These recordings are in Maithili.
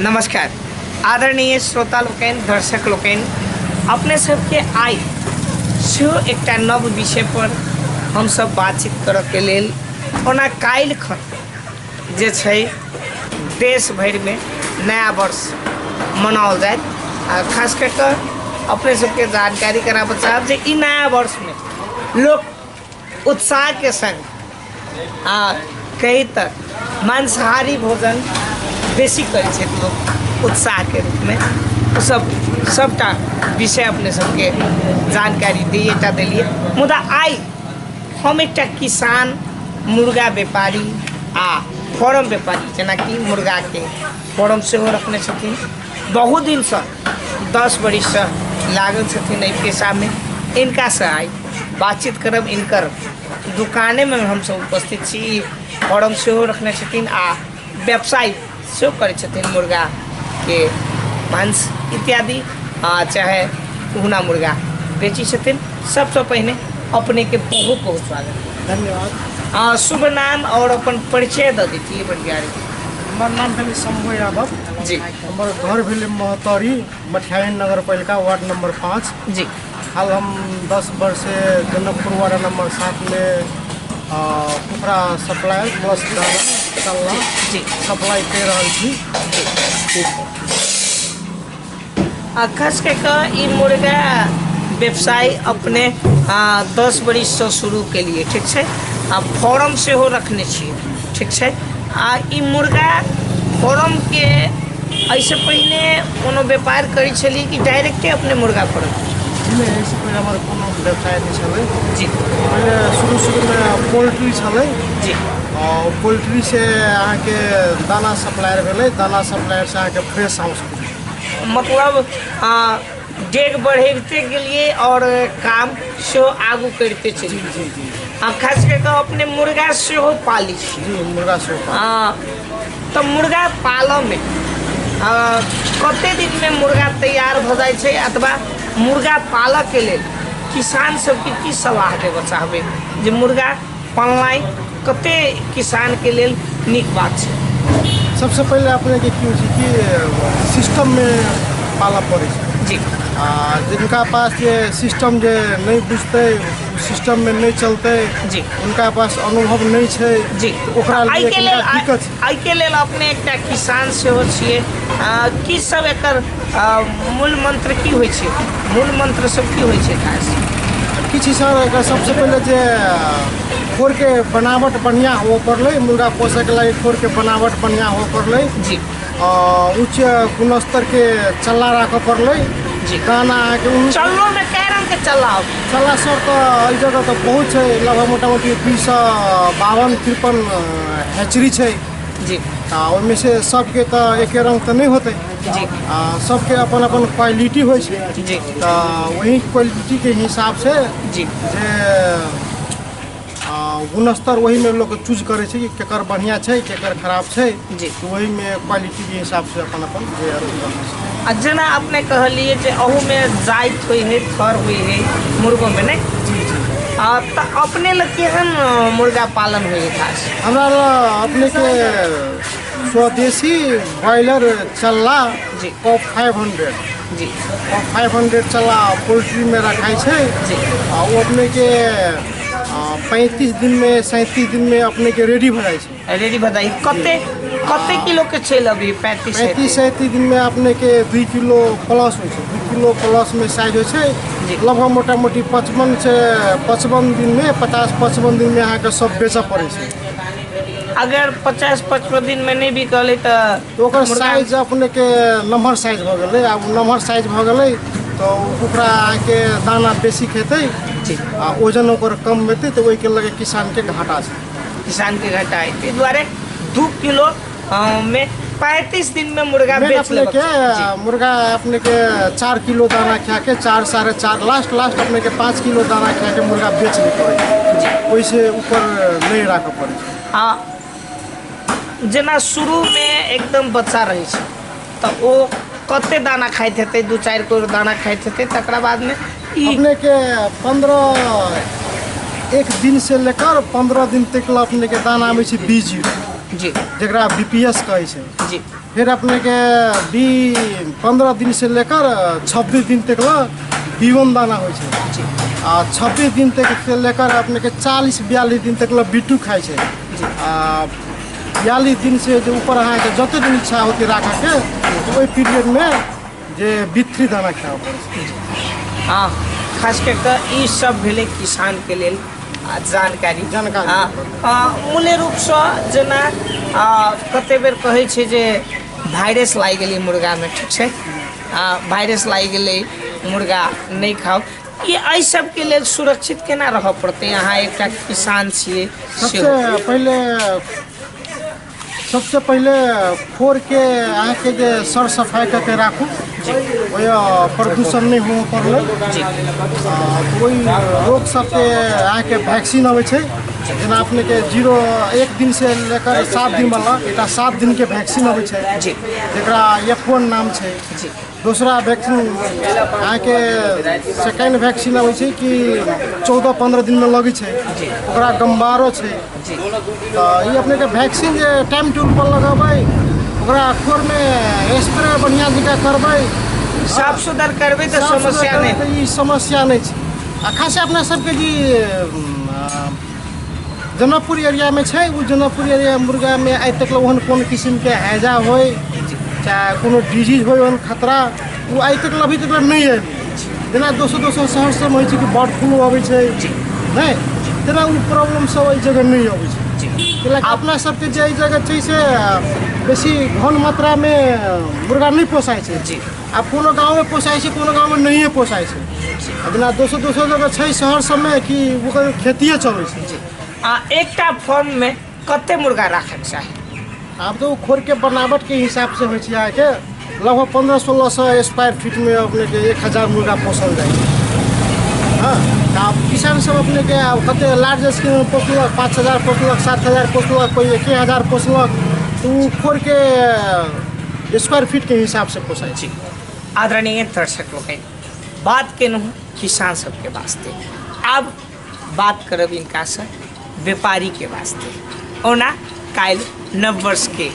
नमस्कार आदरणीय श्रोता लोकनि, दर्शक लोकनि, अपने सबके आइ सेहो एकटा नव विषय पर हमसब बातचीत करऽके लेल। ओना काल्हि खन जे छै देश भरिमे नया वर्ष मनाओल जायत आ खास कऽ कऽ अपने सबके जानकारी कराबऽ चाहब जे ई नया वर्षमे लोक उत्साहके सङ्ग आ कही तऽ मांसाहारी भोजन बेसी करै छथि लोक उत्साहके रूपमे। ओसभ सभटा विषय अपने सबके जानकारी दैएटा देलियै, मुदा आइ हम एकटा किसान, मुर्गा व्यापारी आ फॉर्म व्यापारी, जेनाकि मुर्गाके फॉर्म सेहो रखने छथिन, बहुत दिनसँ 10 बरिससँ लागल छथिन एहि पेशामे, इनकासँ आइ बातचीत करब। इनकर दुकानेमे हमसभ उपस्थित छी। फॉर्म सेहो रखने छथिन आ व्यवसाय सेहो करै छथिन, मुर्गाके मांस इत्यादि आ चाहे भुना मुर्गा बेचै छथिन। सबसँ पहिने अपनेके बहुत बहुत स्वागत। धन्यवाद। शुभ नाम और अपन परिचय दऽ दैतियै बढ़िया। हमर नाम भेलै शंभू यादव। हमर घर भेलै महोत्तरी, मठियाही नगरपालिका, वार्ड नंबर 5। हाल हम 10 वर्ष से जनकपुर वार्ड नंबर 7 में कुखुरा सप्लाई प्लस दाना चलना सप्लाई कर रहल छी। आ खास कऽ कऽ ई मुर्गा व्यवसाय अपने 10 बरिससँ शुरू केलियै, ठीक छै? आ फॉर्म सेहो रखने छियै, ठीक छै? आ ई मुर्गा फॉर्मके एहिसँ पहिने कोनो व्यापार करै छलियै कि डायरेक्टे अपने मुर्गा फार्म? नहि, एहिसँ पहिले हमर कोनो व्यवसाय नहि छलै। पहिले शुरू शुरूमे पोल्ट्री छलै। आ पोल्ट्रीसँ अहाँके दाना सप्लायर भेलै, दाना सप्लायरसँ अहाँके फ्रेश हाउस भेलै। मतलब डेग बढ़ेबते गेलियै आओर काम सेहो आगू करिते चलि। जी जी आ खास कऽ कऽ अपने मुर्गा सेहो पालै छी? जी, मुर्गा सेहो पालै। तऽ मुर्गा पालऽमे कते दिनमे मुर्गा तैयार भऽ जाइ छै, अथवा मुर्गा पालऽके लेल किसान सबके की सलाह देबऽ चाहबै जे मुर्गा पालनाइ कते किसानके लेल नीक बात छै? सबसँ पहिले अपनेके की होइ छै कि सिस्टममे पालऽ पड़ै छै। आ जिनका पास जे सिस्टम जे नहि बुझतै, सिस्टममे नहि चलतै, हुनका पास अनुभव नहि छै, तऽ ओकरा लिए एहिके लेल कनिटा दिक्कत छै। एहिके लेल अपने एकटा किसान सेहो छियै, की सब एकर मूल मंत्र की होइ छै, मूल मंत्र सब की होइ छै खास? किछु सर, एकर सबसँ पहिले जे खोरके बनावट बढ़िआँ हुअ पड़लै। मुर्गा पोसैके लागि खोरके बनावट बढ़िआँ हुअ पड़लै। उच्च गुणस्तरके चल्ला राखऽ पड़लै। दाना अहाँके चल्लोमे कए रङ्गके चल्ला होबै? चल्ला सर तऽ एहि जगह तऽ बहुत छै, लगभग मोटामोटी 252 53 हैचरी छै। आ ओहिमे से सबके तऽ एके रङ्ग तऽ नहि होतै। आ सबके अपन अपन क्वालिटी होइ छै। तऽ वही क्वालिटीके हिसाबसँ जे गुणस्तर ओहिमे लोक चूज करै छै कि केकर बढ़िआँ छै, केकर खराब छै। तऽ ओहिमे क्वालिटीके हिसाबसँ अपन अपन जे अथी रहै छै। आ जेना अपने कहलियै जे अहूमे जाति होइ हइ, थर होइ हइ मुर्गोमे, नहि? जी जी आ तऽ अपने लग केहन मुर्गा पालन होइ हइ खास? हमरा लग अपनेके स्वदेशी ब्रॉयलर चल्ला कॉप 500। कॉप 500 चल्ला पोल्ट्रीमे रखाइ छै। आ ओ अपनेके 35 दिनमे, 37 दिनमे अपनेके रेडी भऽ जाइ छै। रेडी भऽ जाइ। कते कते किलो के छै अभी 35? 35 37 दिनमे अपनेके 2 किलो प्लस होइ छै, 2 किलो प्लसमे साइज होइ छै। लगभग मोटा मोटी 55 से 55 दिनमे, 50 55 दिनमे अहाँके सब बेचऽ पड़ै छै। अगर 50 55 दिनमे नहि बिकलै तऽ? तऽ ओकर मुर्गा साइज अपनेके नमहर साइज भऽ गेलै। आब नमहर साइज भऽ गेलै तऽ ओकरा अहाँके दाना बेसी खेतै आ वजन ओकर कम हेतै, तऽ ओहिके लऽ कऽ किसानके घाटा छै। किसानके घाटा है, ताहि दुआरे 2 किलो मे 35 दिनमे मुर्गा मेन बेच अपने लेबक के चाही। जी। मुर्गा अपने के 4 किलो दाना खा के, 4 4.5, लास्ट लास्ट अपने के 5 किलो दाना खा के मुर्गा बेच नहीं पड़े छै। ओहिसे ऊपर नहीं राखऽ पड़ै छै। आ जेना शुरूमे एकदम बच्चा रहै छै तऽ ओ कते दाना खाइत हेतै? 2-4 किलो दाना खाइत हेतै, तकरा बादमे ई अपने के 15 एक दिन से लेकर 15 दिन तक ला अपने के दाना आबै छै 20 जीरो। जी। जकरा बीपीएस कहै छै। जी। फिर अपनेके बी 15 दिन से लेकर 26 दिन तक ला बी1 दाना होइ छै। जी। आ 26 दिन तक से लेकर अपनेके 40-42 दिन तक ला बी2 खाइ छै। जी। आ 42 दिन से जे ऊपर अहाँके जते दिन इच्छा होतै राखऽके, ओहि पीरियडमे जे बी3 दाना खाय पड़ै छै। हँ, खास कऽ कऽ ई सब भेलै किसानके लेल जानकारी। जानकारी। मूल्य रूपसँ जेना कते बेर कहै छै जे वायरस लागि गेलै मुर्गामे, ठीक छै, वायरस लागि गेलै मुर्गा नहि खाउ, ई एहि सबके लेल सुरक्षित केना रहऽ पड़तै? अहाँ एकटा किसान छियै। सबसे पहिले सबसे पहिले खोरके अहाँके जे सर सफाइ कऽ के राखू, ओहि प्रदूषण नहि होबऽ पड़लै। ओहि रोग सबके अहाँके वैक्सीन अबै छै, जेना अपनेके 0-1 दिन से लेकर 7 दिन वाला एकटा 7 दिनके वैक्सीन अबै छै, जकरा एफ1 नाम छै। दोसरा वैक्सीन अहाँके सेकेंड वैक्सीन अबै छै कि 14-15 दिनमे लगै छै, ओकरा गम्बारो छै। तऽ ई अपनेके वैक्सीन जे टाइम टेबुल पर लगेबै, ओकरा खोरमे स्प्रे बढ़िआँ जकाँ करबै, साफ सुथर करबै तऽ समस्या नहि, तऽ ई समस्या नहि छै। आ खास अपना सबके जे जनकपुर एरियामे छै, ओ जनकपुर एरिया मुर्गामे आइ तक ओहन कोन किसिमके हैजा होइ चाहे कोनो डिजीज होइ, ओहन खतरा ओ आइ तक अभी तक नहि आयल। जेना दोसर दोसर शहर सबमे होइ छै कि बर्ड फ्लू अबै छै, नहि तेना ओ प्रॉब्लम सब एहि जगह नहि अबै छै। कैलाकि अपना सबके जे एहि जगह छै से बेसी घन मात्रामे मुर्गा नहि पोसाइ छै। आब कोनो गाँवमे पोसाइ छै, कोनो गाँवमे नहिए पोसाइ छै। जेना दोसर दोसर जगह छै शहर सबमे कि ओकर खेतिए चलै छै। आ एकटा फॉर्ममे कते मुर्गा राखैके चाही? आब तऽ ओ खोरके बनावटके हिसाबसँ होइ छै। अहाँके लगभग 1500-1600 स्क्वायर फीटमे अपनेके 1000 मुर्गा पोसल जाइ छै। हँ, तऽ आब किसान सब अपनेके आब कते लार्ज स्केलमे पोसलक, 5000 पोसलक, 7000 पोसलक, कोइ 1000 पोसलक, तऽ ओ खोरके स्क्वायर फीटके हिसाबसँ पोसाइ छै। आदरणीय दर्शक लोकनि, बात केलहुँ किसान सबके वास्ते, आब बात करब इनकासँ व्यापारीके वास्ते। ओना काल्हि नव वर्षके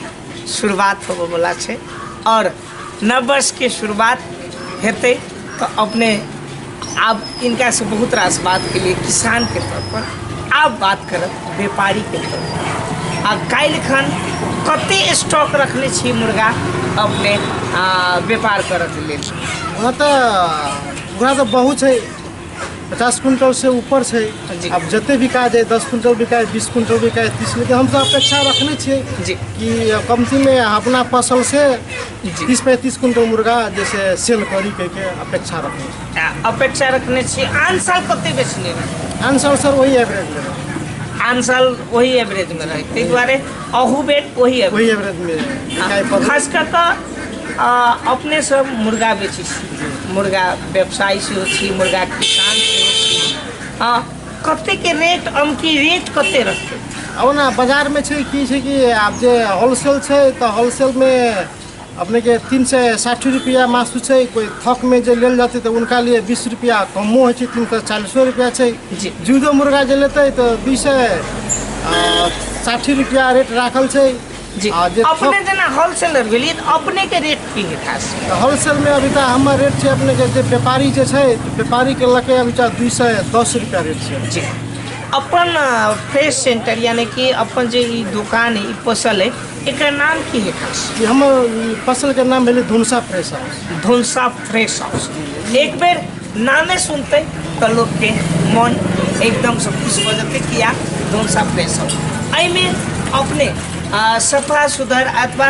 शुरुआत होबऽवला छै आओर नव वर्षके शुरुआत हेतै तऽ अपने आब इनकासँ बहुत रास बात केलिए किसानके तौर पर, आब बात करब व्यापारीके तौर पर। आ काल्हि खन कते स्टॉक रखने छी मुर्गा अपने व्यापार करऽके लेल? ओना तऽ बहुत छै, 50 क्विंटल से ऊपर छै। आब जते बिका जाए, 10 क्विंटल बिकाए, 20 क्विंटल बिकाए, 30, लेकिन हमसब अपेक्षा रखने छियै कि कमतीमे अपना फसल से 30-35 क्विंटल मुर्गा जैसे सेल करी के अपेक्षा रखने छी। अपेक्षा रखने छी। आन साल कते बेचने रही? आन साल सर वही एवरेज में रहे। आन साल वही एवरेज में रहे, ताहि दुआरे अहू बेर वही एवरेज। वही एवरेज में बिकाइ पड़लै। खास कऽ कऽ अपने सब मुर्गा बेचै छी, मुर्गा व्यवसायी सेहो छी, मुर्गा किसान सेहो छी। हँ, कतेके रेट अमकी रेट कते रहतै? ओना बाजारमे छै की छै कि आब जे होलसेल छै तऽ होलसेलमे अपनेके 360 रुपैआ मासु छै। कोइ थकमे जे लेल जेतै तऽ हुनका लिए 20 रुपैआ कमो होइ छै, 340 रुपैआ छै। जुदो मुर्गा जे लेतै तऽ 260 रुपैआ रेट राखल छै। आ जे अपने जेना होलसेलर भेलियै तऽ अपनेके रेट की है खास? होलसेलमे अभी तऽ हमर रेट छै अपनेके जे व्यापारी जे छै व्यापारीके लऽ के अभी तऽ 210 रुपैआ रेट छै। अपन फ्रेश सेंटर यानी कि अपन जे ई दुकान है, ई फसल है, एकर नाम की है खास? ई हमर ई फसलके नाम भेलै Dhunsa fresh house. Dhunsa fresh house. एक बेर नामे सुनते तऽ लोकके मन एकदमसँ खुश भऽ जेतै कि या धुनसा फ्रेश हाउस। एहिमे अपने सफा सुधर अथवा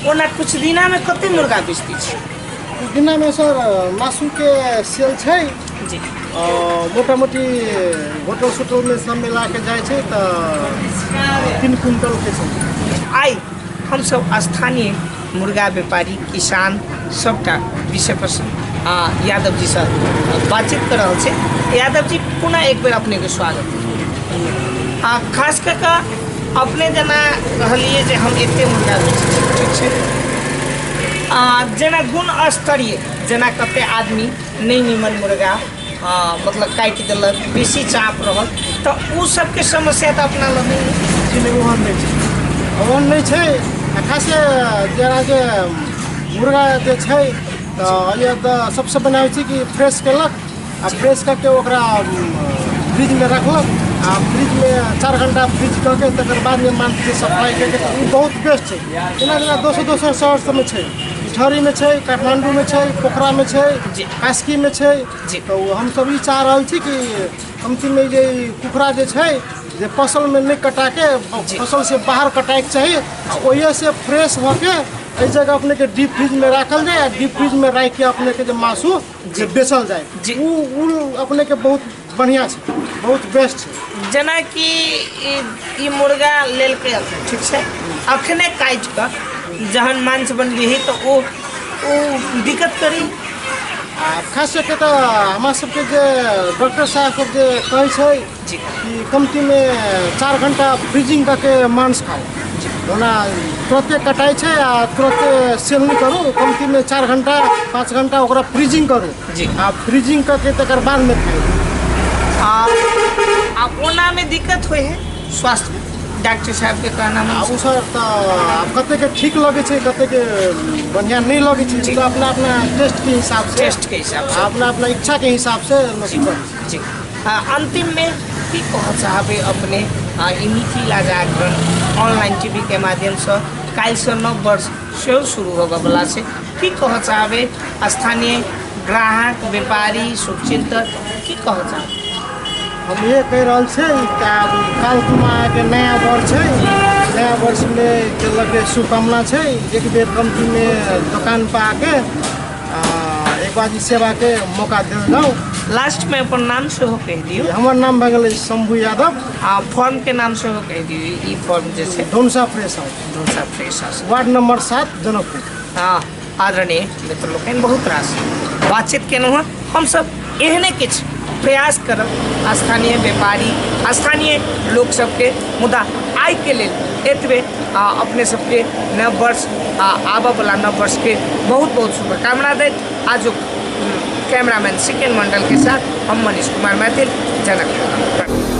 ओना कुछ दिनामे कते मुर्गा बेच दै छी? दिनामे सर मासुके सेल छै मोटामोटी होटल सोटलमे सब मिलाके जाइ छै तऽ 3 क्विंटलके छै। आइ हमसब स्थानीय मुर्गा व्यापारी किसान सबटा विषय पर यादव जी से बातचीत कर रहल छी। यादव जी, पुनः एक बेर अपने के स्वागत। खास कऽ कऽ अपने जेना कहलिए जे हम एते मुर्गा बेचै छी, ठीक छै, जेना गुण स्तरीय जेना कते आदमी नहि नीमन मुर्गा मतलब काटि देलक, बेसी चाप रहल, तऽ ओ सबके समस्या तऽ अपना लग नहि? जी नहि, ओहन नहि छै। ओहन नहि छै। आ खासे जेना जे मुर्गा जे छै तऽ ये तऽ सबसँ बढ़िआँ होइ छै कि फ्रेश केलक आ फ्रेश कऽ के ओकरा फ्रिजमे रखलक आ फ्रिजमे 4 घंटा फ्रिज कऽ के तकर बादमे मांसके सप्लाई कऽ के, तऽ ओ बहुत बेस्ट छै। जेना जेना दोसर दोसर शहर सबमे छै, ठहरीमे छै, काठमाण्डूमे छै, पोखरामे छै, कास्कीमे छै। तऽ ओ हमसब ई चाह रहल छी कि कमतीमे जे ई कुखुरा जे छै जे फसलमे नहि कटाके फसलसँ बाहर कटाइके चाही आ ओहिसँ फ्रेश भऽ के एहि जगह अपनेके डीप फ्रिजमे राखल जाय आ डीप फ्रिजमे राखिके अपनेके जे मासु जे बेचल जाय, ओ अपनेके बहुत बढ़िआँ छै, बहुत बेस्ट छै। जेनाकि ई मुर्गा लेलकै अखन, ठीक छै, अखने काटि कऽ जहन मांस बनबिही तऽ ओ दिक्कत करी? आ खास कऽ तऽ हमरा सबके जे डॉक्टर साहब सब जे कहै छै कि कमतीमे 4 घंटा फ्रीजिंग कऽ के मांस खाउ। ओना तुरते कटाइ छै आ तुरते सेल नहि करू, कमतीमे 4 घंटा 5 घंटा ओकरा फ्रीजिंग करू आ फ्रीजिंग कऽ के तकर बादमे खाउ। आ ओनामे दिक्कत होइ है स्वास्थ्यमे, डॉक्टर साहबके कहना? आ ओ सर तऽ आब कतेकके ठीक लगै छै, कतेकके बढ़िआँ नहि लगै छै। तऽ अपना अपना टेस्टके हिसाबसँ, टेस्टके हिसाबसँ, अपना अपना इच्छाके हिसाबसँ लोक करै छै। जी। अन्तिममे की कहऽ चाहबै अपने ई मिथिला जागरण ऑनलाइन टीवीके माध्यमसँ काल्हिसँ नव वर्ष सेहो शुरू होबयवला छै, की कहऽ चाहबै स्थानीय ग्राहक, व्यापारी, शुभचिन्तक, की कहऽ चाहबै? हम ये कहि रहल छियै काल्हि अहाँके नया वर्ष छै, नया वर्षमे के लऽ के शुभकामना छै। एक बेर कमतीमे दोकान पर आके एक बार ई सेवाके मौका देल जाउ। लास्टमे अपन नाम सेहो कहि दियौ। हमर नाम भए गेलै शम्भू यादव। आ फॉर्मके नाम सेहो कहि दियौ, ई फॉर्म जे छै? Dhanusha fresh house. Dhanusha fresh house, ward number 7, Janakpur. हँ, आदरणीय मित्र लोकनि, बहुत रास बातचीत केलहुँ हँ। हमसब एहने किछु प्रयास करब स्थानीय व्यापारी, स्थानीय लोक सबके। मुदा आइके लेल एतबे। आ अपने सबके नव वर्ष आ आबऽवला नव वर्षके बहुत बहुत शुभकामना दैत आजुक कैमरामैन सिकेन मंडल के साथ हम मनीष कुमार मैथिल, जनकपुर।